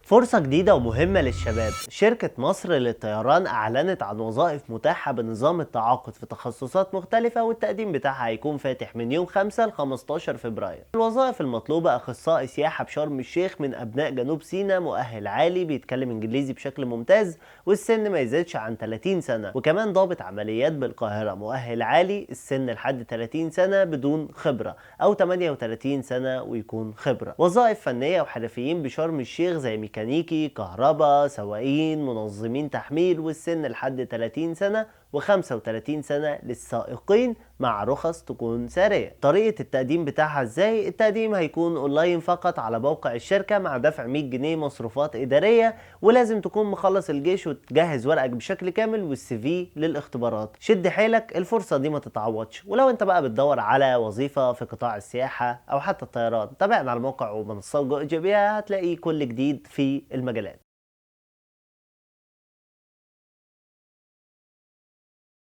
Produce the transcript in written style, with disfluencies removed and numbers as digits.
فرصة جديدة ومهمة للشباب. شركة مصر للطيران أعلنت عن وظائف متاحة بنظام التعاقد في تخصصات مختلفة، والتقديم بتاعها هيكون فاتح من يوم 5 ل 15 فبراير. الوظائف المطلوبة: أخصائي سياحة بشرم الشيخ من أبناء جنوب سيناء، مؤهل عالي، بيتكلم إنجليزي بشكل ممتاز، والسن ما يزيدش عن 30 سنة. وكمان ضابط عمليات بالقاهرة، مؤهل عالي، السن لحد 30 سنة بدون خبرة، أو 38 سنة ويكون خبرة. وظائف فنية وحرفيين بشرم الشيخ زي ميكانيكي، كهرباء، سواقين، منظمين تحميل، والسن لحد 30 سنة و35 سنة للسائقين مع رخص تكون سارية. طريقة التقديم بتاعها ازاي؟ التقديم هيكون اونلاين فقط على موقع الشركة مع دفع 100 جنيه مصروفات إدارية، ولازم تكون مخلص الجيش وتجهز ورقك بشكل كامل وال CV للاختبارات. شد حيلك، الفرصة دي ما تتعوضش. ولو انت بقى بتدور على وظيفة في قطاع السياحة او حتى الطيران، تابعنا على الموقع ومنصات جو هتلاقي كل جديد في المجالات.